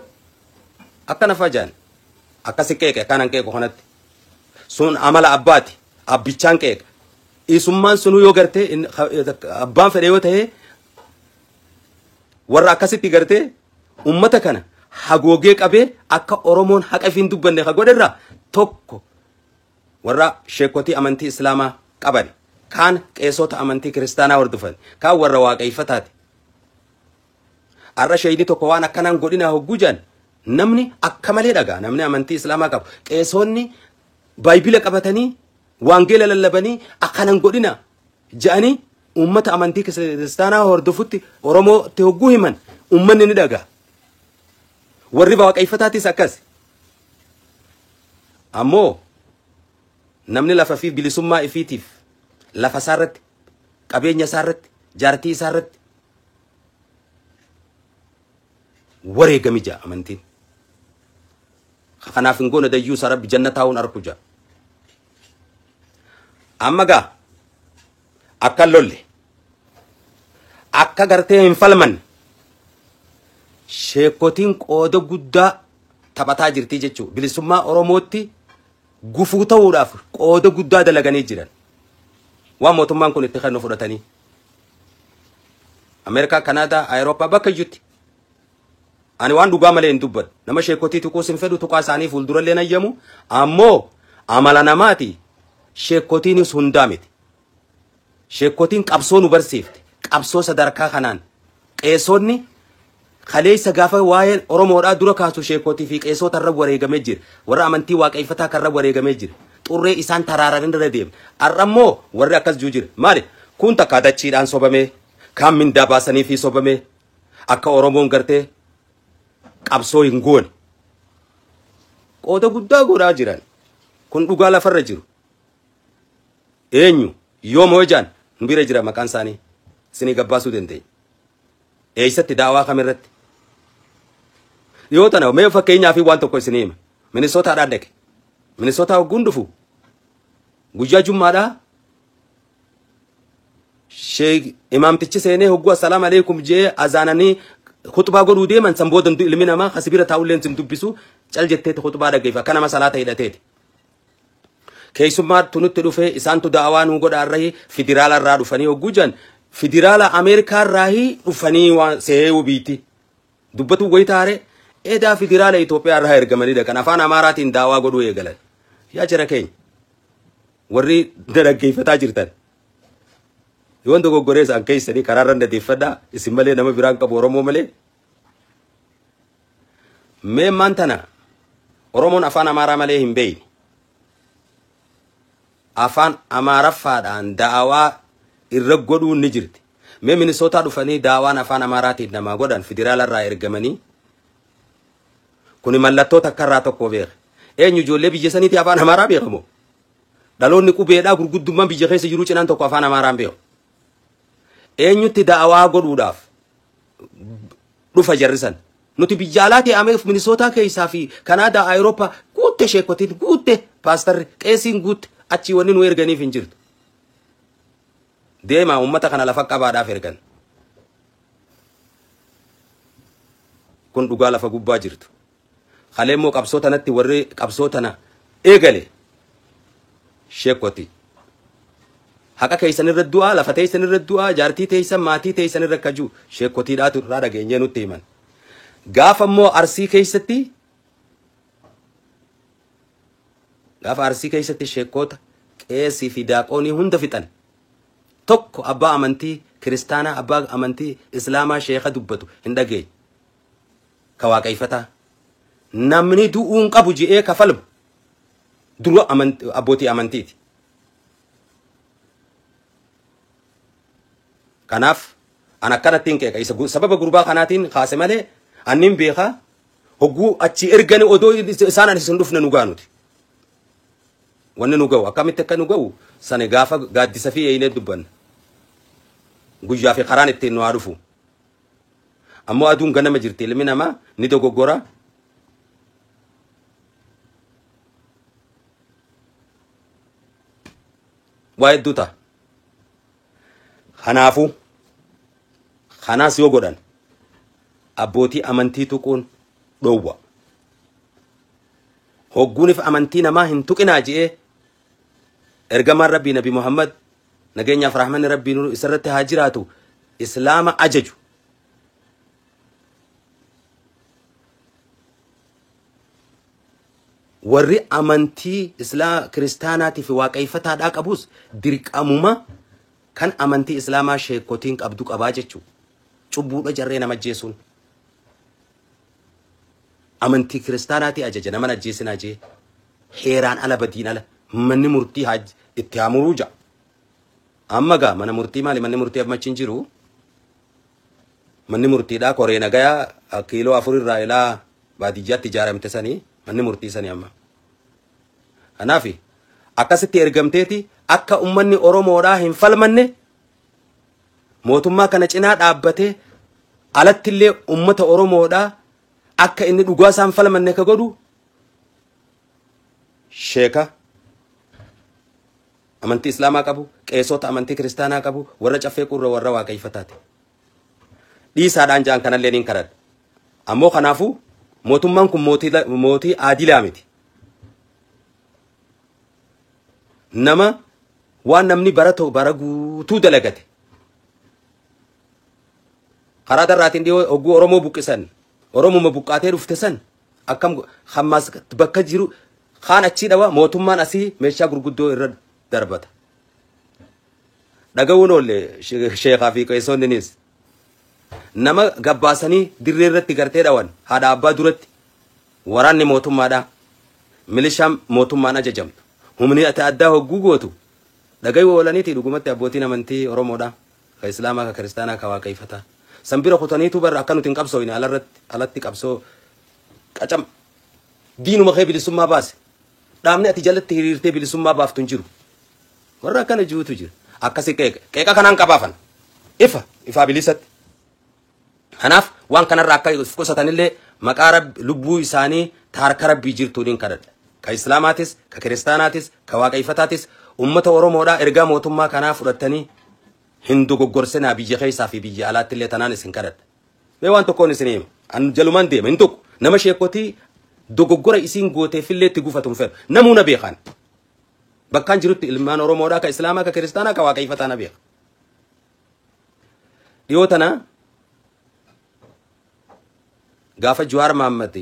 Speaker 1: Akkana fajaan. Akkasi qeeqe, akkanan qeequ kanatti. Sun amala abbaati. Abbichaan qeeqa. Isummaan sunuu yoo gartee abbaan fedhe yoo ta'e, warra akkasitti gartee ummata kana hagoogee qabee akka Oromoon haqa ifiin dubbanne ka godherraa tokko warra sheekotii amantii Islaamaa qaban, kaan qeesota amantii Kiristaanaa hordofan, kaan warra waaqeffataati. Har'a sheeyni tokko waan akkanaan godhina hogguu jedhan, namni akka malee dhagaa, namni amantii Islaamaa qabu, qeesonni baayibila qabatanii waangeela lallabanii akkanan godhina jedhanii ummata amantii Kiristaanaa hordofutti, Oromootti hogguu himan, ummanni ni dhagaa. Warri waaqeffataatis akkas. Ammoo namni lafa fi bilisummaa ifiitiif lafa isaarratti, qabeenya isaarratti, jaartii isaarratti wareegami jaa amantiin. Kanaaf hin goone dayyuu isaa Rabbi janna taa'uun arku jaa. Amma gaa akka lolle, akka gartee hin falmanne, sheekotiin qooda guddaa taphataa jirti jechuudha. Bilisummaa Oromootti gufuu ta'uudhaaf qooda guddaa dalaganii jiran. Waan mootummaan kun itti kennu fudhatanii. Ameerikaa, Kanaadaa, Awurooppaa bakka iyyutti. Ani waan dhugaa malee hin dubbadhu. Nama sheekotii tuquus hin fedhu, tuqaa isaanii fuuldurallee nayyamu. Ammoo amala namaati, sheekotiinis hundaa miti. Sheekotiin qabsoo nu barsiifte. Qabsoo sadarkaa kanaan qeessonni Kaleessa gaafa waa'een Oromoodhaa dura kaasu sheekotii fi qeessota irra wareegamee jira. Warra amantii waaqeffataa kan irra wareegamee jira. Xurree isaan taraaran irra deema. Har'a immoo warri akkas jiru jira. Maali? Kun takka dachiidhaan sobamee, kaan mindaa baasanii fi sobamee, akka Oromoon gartee qabsoo hin goone. Qooda guddaa godhaa jiran. Kun dhugaa lafarra jiru. Eenyu yoom hojaan nu bira jira maqaan isaanii isinii gabbaasuu dandeenya. Eessatti daawaa kamirratti? Yoo tana mee fakkeenyaa fi waan tokko isinii hima. Minisootaadhaan dhaqe. Minisootaa hogguun dhufu guyyaa jummaadhaa sheek imaamtichi seenee hogguu assalaamu alaikum jee azaananii khutbaa godhuu deeman san booda ilmi namaa kasibira taa'ulleen sin dubbisu cal jetteeti khutbaa dhaggeeffa akka nama salaata hidhateeti. Keessummaatu nutti dhufee isaantu daawaa nuu godha irraa federaala irraa dhufanii hogguu jiran federaala Ameerikaa irraa dhufanii waan seeyuu biiti. Dubbatu wayi taare edaa federaala Itoophiyaa irraa ergamanii dhaqan afaan Amaaraatiin daawaa godhuu eegalan. Yaa jara keenya warri dhaggeeffataa jirtan. Yoon dogoggoree isaan keessanii karaarra dadeeffadhaa isin malee nama biraan qabu Oromoo malee. Mee maan tana Oromoon afaan Amaaraa malee hin beeyne. Afaan Amaaraffaadhaan daawaa irra godhuun ni jirti. Mee Minisootaa dhufanii daawaan afaan Amaaraatiin namaa godhan federaala irraa ergamanii. Kuni mallattoo takka irraa tokko beeka. Eenyu ijoollee biyya saniiti afaan Amaaraa beekamoo? Dhaloonni qubeedhaa gurguddummaan biyya keessa jiru cinaan tokko afaan Amaaraan beeku. Eenyutti daawaa godhuudhaaf dhufa jarrisan. Nuti biyya alaatii Ameerika Minisootaa keessaa fi Kanaadaa Awurooppaa guutte sheekotiin guutte paastarri qeesiin guutte achii wanni nu erganiif hin jirtu. Deemaa uummata kana lafa qabaadhaaf ergan. Kun dhugaa lafa gubbaa jirtu. Kalee immoo qabsoo tanatti warri qabsoo tana eegale sheekoti. Haqa keessan irra du'aa, lafa teessan irra du'aa, jaartii teessan, maatii teessan irra akka jiru sheekotiidhaatu irraa dhageenyee nutti himan. Gaafa immoo Arsii keessatti gaafa Arsii keessatti sheekota qeesii fi daaqoonii hunda fixan. Tokko abbaa amantii kiristaanaa abbaa amantii islaamaa sheeka dubbatu hin dhageenye. Ka waaqeffataa. Namni du'uun qabu je'ee kafalmu dura abbootii amantiiti. Kanaaf an akkanatti hin qeeqa. Isa sababa gurbaa kanaatiin kaase malee annin beekaa hogguu achi ergani odoo isaan ani isin dhufne nu gaanuti. Wanni nu ga'u akkamitti akka nu ga'u sani gaafa gaaddisa fi eeyinee dubbanna. Guyyaa fi karaan ittiin nu haa dhufu. Ammoo aduun ganama jirti ilmi namaa ni dogoggora. Waa hedduu ta'a. Kanaafuu kanaas yoo godhan abbootii amantii tuquun dhoowwa. Hogguunif amantii namaa hin tuqinaa je'ee ergamaan Rabbii Nabi Muhammad nageenyaaf rahmanni Rabbii isarratti haa jiraatu islaama ajaju. Warri amantii islaa kiristaanaatii fi waaqeffataadhaa qabus dirqamuma kan amantii islaamaa sheekotiin qabdu qabaa jechuudha. Cubbuudha jarree nama ajjeesuun. Amantii kiristaanaatii ajaja nama ajjeesinaa jee heeraan ala badiin ala manni murtii itti haa muruu ja'a. Amma gaa mana murtii maali manni murtii amma achi hin jiru. Manni murtiidhaa koree nagayaa kiiloo 4 irraa ilaa baadiyyaatti ijaaramte sanii manni murtii sanii amma. Kanaaf akkasitti ergamteeti akka uummanni Oromoodhaa hin falmanne mootummaa kana cinaa dhaabbatee alattillee uummata Oromoodhaa akka inni dhugaa isaan falmanne ka godhu sheeka amantii islaamaa qabu qeessota amantii kiristaanaa qabu warra caffee qurra warra waaqeffataati. Dhiisaadhaan ja'an kanallee niin kadhadha. Ammoo kanaafuu mootummaan kun mootii aadilaa miti. Nama waan namni bara guutuu dalagate. Karaa darraatiin dhiyoo hogguu Oromoo buqqisan Oromuma buqqaatee dhufte san akkam hammas bakka jiru kaan achii dhawa mootummaan asii meeshaa gurguddoo irra darbata. Dhaga'uun oolle sheekaa fi qeessonninis. Nama gabbaasanii dirree irratti gartee dhawan haadha abbaa duratti waraanni mootummaadha. Milishaan mootummaan ajajamtu. Humni ati addaa hogguu gootu dhagayu oolaniiti dhugumatti abbootiin amantii Oromoodha. Ka Islaamaa, ka Kiristaanaa, ka Waaqeffataa. San bira kutaniitu barra akka nuti hin qabsooyne alarratti alatti qabsoo qacam diinuma kee bilisummaa baase. Dhaabni ati jalatti hiriirtee bilisummaa baaftu hin jiru. Warra akkana jirutu jira. Akkasi qeeqa. Qeeqa kanaan qabaafan. Ifa ifaa bilisatti. Kanaaf waan kanarraa akka qusatanillee maqaa rabbi lubbuu isaanii taarka rabbii jirtuun kadhadha. Ka Islaamaatis, ka Kiristaanaatis, ka Waaqeffataatis ummata Oromoodhaa ergaa mootummaa kanaa fudhattanii hin dogoggorsinaa biyya keessaa fi biyya alaatti illee tanaan isin kadhadha. Mee waan tokkoon isin hima. An jalumaan deema hin tuqu. Nama sheekotii dogoggora isiin gooteefillee itti gufatu hin fedhu. Namuu na beekan. Bakkaan jirutti ilmaan Oromoodhaa ka Islaamaa ka Kiristaanaa ka Waaqeffataa na beeka. Dhiyoo tana gaafa Jawaar Mahaammad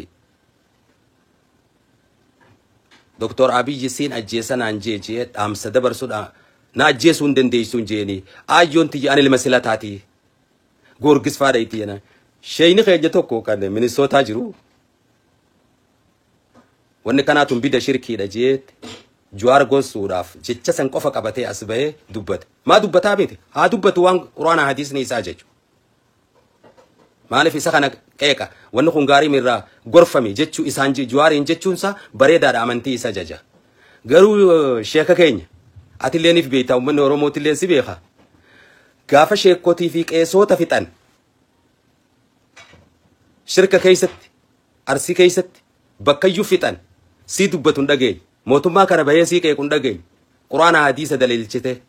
Speaker 1: Doktor Abiyyi siin ajjeesa naan jee jee dhaamsa dabarsuudha na ajjeesuu hin dandeessu hin jeeni aayyoon tiyya ani ilma silataati Goorgis faadha itti jenna. Sheeyni keenya tokko kan Minisootaa jiru wanni kanaatun bida shirkiidha jeetti Jawaar gorsuudhaaf jecha san qofa qabatee as bahee dubbate. Maa dubbataa miti? Haa dubbatu waan Quraana hadiisni isaa jechu. Maaliif isa kana qeeqa? Wanni kun gaarii irraa gorfame jechuu isaan Jawaariin jechuunsaa bareedaadha amantii isa jaja. Garuu sheeka keenya atillee niif beekta uummanni Oromootillee si beeka. Gaafa sheekotii fi qeesota fixan shirka keessatti Arsii keessatti bakkayyuu fixan sii dubbatu hin dhageenye. Mootummaa kana bahee sii qeequ hin dhageenye. Quraana hadiisa daliilchite.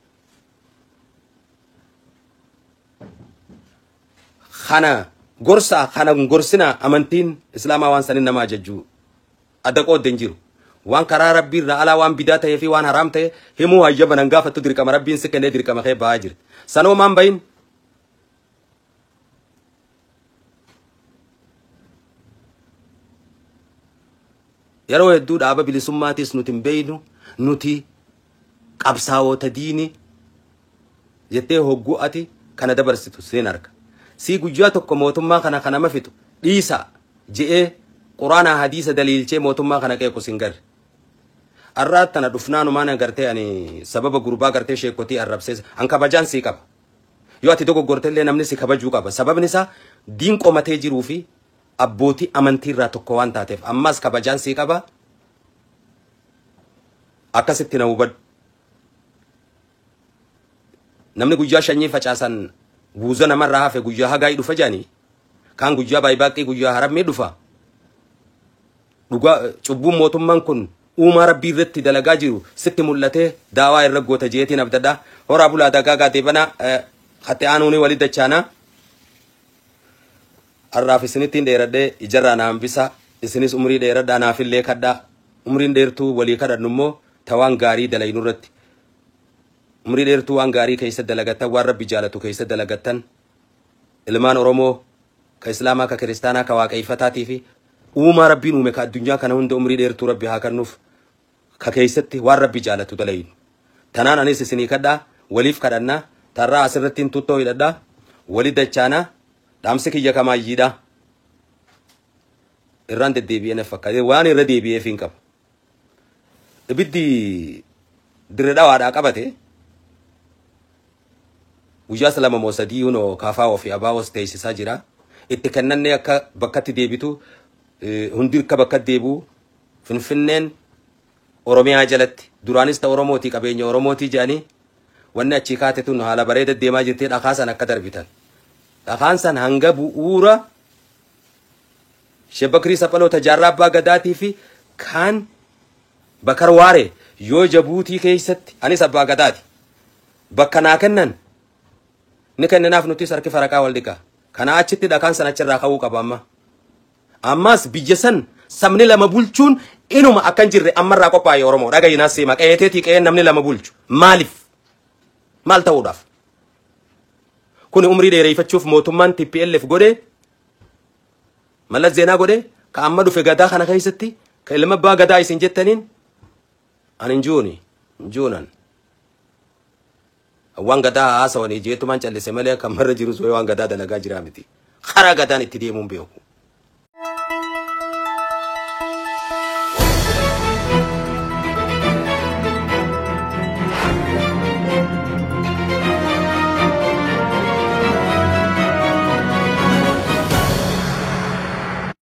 Speaker 1: Kana gorsaa kana gorsinaa amantiin Islaamaa waan sanin nama ajajju adda qoodde hin jiru. Waan karaa rabbii irraa alaa waan bidaa ta'ee fi waan haraam ta'e himuu hayyama nan gaafattu dirqama rabbiin si kennee dirqama kee ba'aa jirti. Sanoo maan bahin? Yeroo hedduu dhaaba bilisummaatis nuti hin beeynu nuti qabsaa'ota diini jettee hogguu ati kana dabarsitu siin arga. Sii guyyaa tokko mootummaa kana kan nama fixu dhiisa je'ee Quraanaa hadiisa daliilchee mootummaa kana qeequ siin garre. Arraa tana dhufnaanumaan agartee ani sababa gurbaa gartee sheekotii arrabsees an kabajaan sii qaba. Yoo ati dogoggortellee namni si kabajuu qaba. Sababni isaa diin qomatee jiruu fi abbootii amantii irraa tokko waan taateef ammas kabajaan sii qaba. Akkasitti na hubadhu. Namni guyyaa shanyii facaasan guuza namarraa hafe guyyaa hagaayii dhufa jedhanii kaan guyyaa baay'ee guyyaa harammee dhufa. Dhugaa cubbuun mootummaan kun uumaa rabbii irratti dalagaa jiru sitti mul'atee daawaa irra goota jeetiin abdadha. Horaa bulaa dagaagaa deebanaa hatte aanuuni walii dachaanaa. Arraaf isinittiin dheeradhee ijarraa na hambisa isinis umrii dheeradhaa naafillee kadhaa umriin dheertuu walii kadhannu immoo tawaan gaarii dalaynu irratti. Umrii dheertuu waan gaarii keessa dalagattan waan rabbi jaalatu keessa dalagattan ilmaan Oromoo ka Islaamaa ka Kiristaanaa ka Waaqeffataatii fi uumaa rabbiin uume ka addunyaa kana hunda umrii dheertuu rabbi haa kennuuf ka keessatti waan rabbi jaalatu dalaynu. Tanaan anis isinii kadhaa waliif kadhannaa tarraa asirratti hin tuttoo hidhadhaa wali dachaanaa dhaamsi kiyya kamaayyiidha. Irraan deddeebi'ee na fakkaate waan irra deebi'eef hin qabu. Ibiddi dirree dhawaadhaa qabate guyyaa 2 moo 3 hunoo kaafaa ofii abaa'os teessisaa jira. Itti kennannee akka bakkatti deebitu hundi akka bakkatti deebi'u Finfinneen Oromiyaa jalatti duraanis ta Oromootii qabeenya Oromootii jedhanii wanni achii kaate tun haala bareeda deemaa jirtee dhakaa san akka darbitan. Dhakaan san hanga bu'uura Sheekh Bakrii Saphaloo Tajaarraa Abbaa Gadaatii fi kaan Bakar Waare yoo Jabuutii keessatti anis Abbaa Gadaati. Bakka naa kennan ni kenninaaf nutis harki faraqaa wal dhiqa. Kanaa achitti dhakaan san achirraa ka'uu qaba amma. Ammas biyya san sabni lama bulchuun inuma akka hin jirre ammarraa qophaa'e Oromoo. Dhagayi seema qe'eeteetii qe'een namni lama bulchu. Maaliif? Maal ta'uudhaaf? Kuni umrii dheereeffachuuf mootummaan TPLF godhee Mallas Zeenaa godhee ka amma dhufe gadaa kana keessatti ka ilma abbaa gadaa isin jettaniin ani hin juuni hin juunan. Waan gadaa haasawanii jeetumaan callise malee kan marra jirus waan gadaa dalagaa jiraa miti. Karaa gadaan itti deemuun beeku.